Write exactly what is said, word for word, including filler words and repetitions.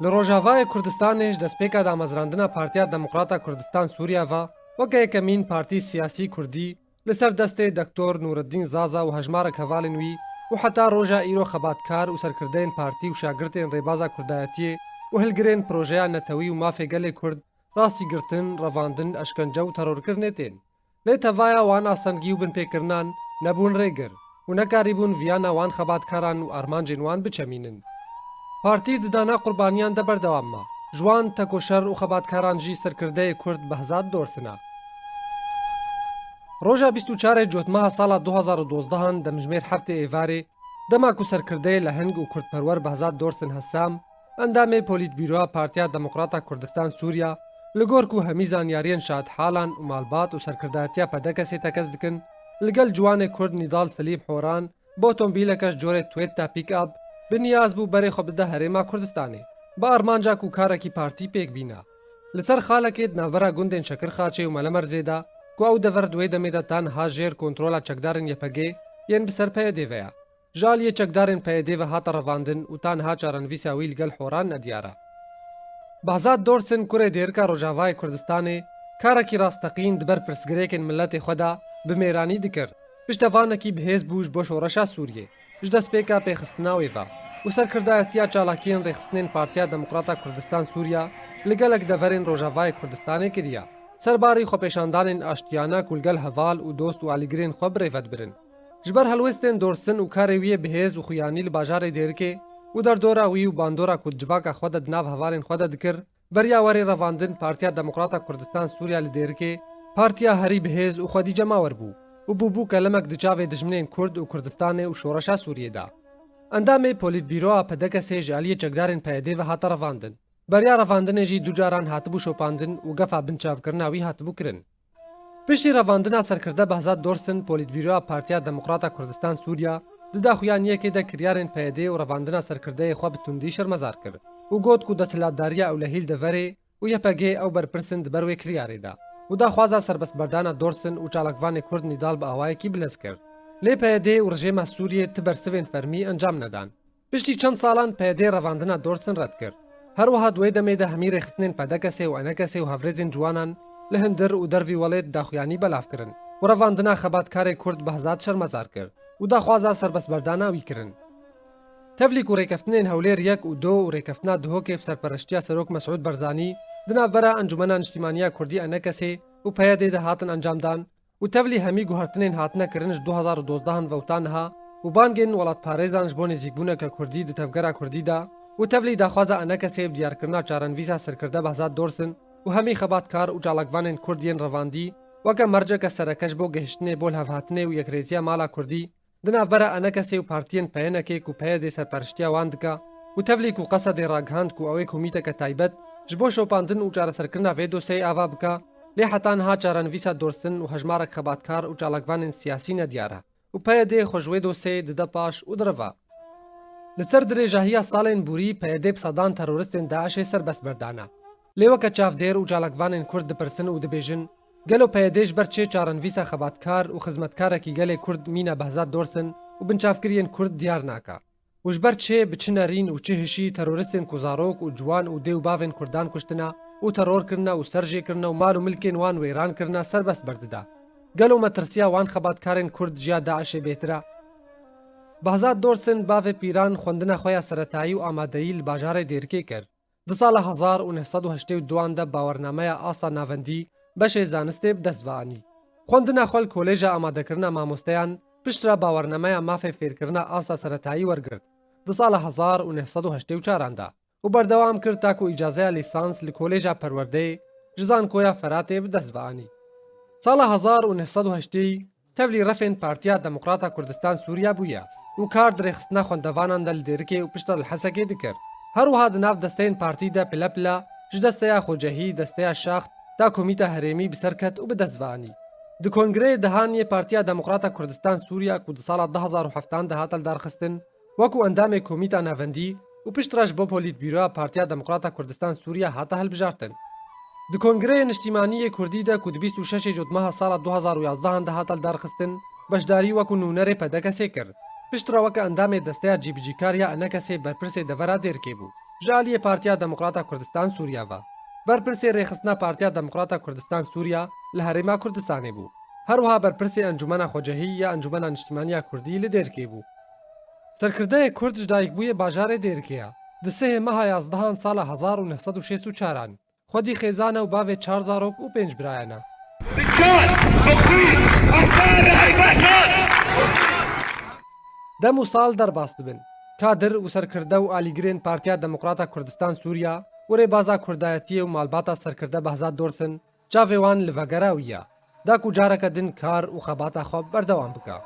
Li Rojavayê Kurdistanê ji destpêka damezrandina Partiya Demokrata Kurdistan Sûriya ve weke yekemîn partî siyasî kurdî li ser destê Doktor Nûreddîn Zaza û hejmarek hevalên wî û heta roja îro xebatkar û serkirdeyên partî û şagirtên rêbaza kurdayetiyê û hilgirên projeya netewî û mafê gelê kurd rastî girtin, revandin, eşkence û terorkirinê tên. Lê tevaya wan astengî û binpêkirinan nebûn rêgir û nekarîbûn viyana wan xebatkaran û armancên wan biçemînin. Partî di dana qurbaniyan de berdewam ma. Ji wan tekoşer û xebatkaran jî serkirdeyê kurd Behzat Dorsin e. Roja bîst û çarê Cotmeha sala du hazar û dozdehan demjimêr heftê êvarê, dema ku serkirdeyê leheng û kurdperwer Behzat Dorsin Hessam, endamê Polîtbîroya Partiya Demokrata Kurdistan Sûriya, li gor ku hemî zanyariyên şahidhalan û malbat û serkirdayetiya P D K S'ê tekez dikin, li gel ciwanê kurd Nîdal Selîm Horan, bi otomobîleke ji corê Toyota Pick-up, bi niyaz bû berê xwe bide herêma Kurdistanê, bi armanca ku karekî partî pêk bîna. Li ser xalekê di navbera gundên Şekirxaçê û Melemerzê de, ku ew dever di wê demê de ta niha jêr kontrola çekdarên Y P G yên bi ser P Y D'ê ve ye, ji aliyê çekdarên P Y D'ê ve hate revandin û ta niha çarenivîsa wî li gel Horan nediyar e. Behzat Dorsin, kurê dêrika Rojavayê Kurdistanê, karekî rasteqîn di ber pirsgirêkên miletê xwe de bi mêranî dikir. Piştevanekî bihêz bû ji bo şoreşa Sûriyê, ji destpêka pêxistina wê ve û serkirdayetiya çalakiyên rêxistinên Partiya Demokrata Kurdistan Sûriya li gelek deverên Rojavayê Kurdistanê kiriye. Serbarî xwepêşandanên aştiyane ku li gel heval û dost û alîgirên xwe bi rê ve dibirin. Ji ber helwestên Dorsin û karê wî yê bihêz û xuyanî li bajarê Dêrikê û derdora wî û bandora ku di civaka xwe de di nav hevalên xwe de dikir, beriya werê revandin Partiya Demokrata Kurdistan Sûriya li Dêrikê, partiya herî bihêz û xwedî cemawer bû û bûbû kelemek di çavê dijminên Kurd û Kurdistanê û şoreşa Sûriyê de. Endamê Polîtbîroya P D K S'ê ji aliyê çekdarên P Y D'ê ve hate revandin. Beriya revandinê jî du caran hatibû şopandin û gefa binçavkirina wî hatibû kirin. Piştî revandina serkirde Behzat Dorsin, Polîtbîroya Partiya Demokrata Kurdistan Sûriya di daxuyaniyekê de kiryarên P Y D'ê û revandina serkirdeyê xwe bi tundî şermezar kir û got ku desthilatdariya ewlehî li deverê û Y P G ew berpirs in di ber wê kiryarê de û daxwaza serbestberdana Dorsin û çalakvanê Kurd Nîdal bi awayekî bilez kir. Lê P Y D û rejêma Sûriyê ti bersivên fermî encam nedan. Piştî çend salan P Y D revandina Dorsin red kir. Her wiha di wê demê de hemî rêxistinên P D K S ê û E N K S ê û hevrêzên ciwanan li hundir û dervî welêt daxuyanî belav kirin û revandina xebatkarê Kurd Behzat şermezar kir û daxwaza serbestberdana wî kirin. Tevlî ku rêkeftinên Hewlêr yek û do û rêkeftina Duhokê bi serpereştiya Serok Mesûd Barzanî di navbera Encûmena Niştîmaniya Kurdî E N K S ê û P Y D de hatin encamdan û tevlî hemî guhertinên hatine kirin ji du hazar û dozdehan ve û ta niha û bangên welatparêzan ji bo nêzîkbûneke Kurdî di tevgera Kurdî de û tevlî daxwaza E N K S ê bi diyarkirina çarenivîsa serkirde Behzat Dorsin û hemî xebatkar û çalakvanên Kurd yên revandî weke merceke sereke ji bo gihiştinê bo lihevhatinê û yekrêziya mala Kurdî di navbera E N K S ê û partiyên P Y N K ê ku P Y D serpereştiya wan dike û tevlî ku Qesedê ragihand ku ew ê komîteke taybet ji bo şopandin û çareserkirina vê dosyeyê ava bike, lê heta niha çarenivîsa Dorsin û hejmarek xebatkar û çalakvanên siyasî nediyar e û P Y D xwe ji wê dosyeyê dide paş û direve. Li ser dirêjahiya salên borî P Y D bi sedan teroristên DAIŞ'ê serbest berdane. Lê weke çavdêr û çalakvanên Kurd dipirsin û dibêjin, gelo P Y D ji ber çi çarenivîsa xebatkar û xizmetkarekî gelê Kurd mîna Behzat Dorsin û binçavkiriyên Kurd diyar nake? Û ji ber çi, bi çi nerîn û çi hişî teroristên ku zarok û ciwan û dê û bavên Kurdan kuştine û teror kirine û serjê kirine û mal û milkên wan wêran kirine serbest berdide? Gelo metirsiya wan xebatkarên Kurd ji ya DAIŞ'ê bêtir e? Behzat Dorsin, bavê pîran, xwendina xwe ya seretayî û amadeyî li bajarê Dêrikê kir. Di sala hezar û neh sed û heştê û duan de bawernameya asta navendî beşê zanistê bi dest ve anî. Xwendina xwe li Kolêja Amadekirina Mamosteyan, piştre bawernameya mafê fêrkirina asta seretayî wergirt di sala hezar û neh sed û heştê û çaran de û berdewam kir ta ku îcazeya lîsans li Kolêja Perwerdeyê ji Zankoya Feratê bi dest ve anî. Sala hezar û neh sed û heştê tevlî refên Partiya Demokrata Kurdistan Sûriya bûye û kar di rêxistina xwendevanan de li Dêrikê û piştre li Hesekê dikir. Her wiha di nav desteyên partî de pile pile ji desteya xwecehî, desteya şaxt, ta komîta herêmî bi ser ket û bi dest ve anî. Di Kongreyê Dehan yê Partiya Demokrata Kurdistan Sûriya ku di sala du hazar û heftan de hate lidarxistin, wekî endamê Komîta Navendî û piştre ji bo Polîtbîroya Partiya Demokrata Kurdistan Sûriya hate hilbijartin. Di Kongreyê Niştîmanî yê Kurdî de ku di bîst û şeşê Cotmeha sala du hazar û yazdehan de hate lidarxistin, beşdarî wekî nûnerê P D K S'ê kir. Piştre weke endamê desteya cîbicîkar ya E N K S'ê berpirsê devera Dêrikê bû. Ji aliyê Partiya Demokrata Kurdistan Sûriye ve, berpirsê rêxistina Partiya Demokrata Kurdistan Sûriye li Herêma Kurdistanê bû. Her wiha berpirsê Encûmena Xwecehî ya Encûmena Niştimaniya Kurdî li Dêrikê bû. Serkirdeyê Kurd ji dayikbûyê bajarê Dêrikê ye. Di sihê meha yazdehan sala hezar û neh sed û şêst û çaran. Xwedî xêzan e û bavê çar zarok û pênc birayên e. Dem û sal derbas dibin. Kadir û serkirde û alîgirên Partiya Demokrata Kurdistan Sûriya û rêbaza Kurdayetiyê û malbata serkirde Behzat Dorsin çavê wan li vegera wî ye. Da ku careke din kar û xebata xwe berdewam bike.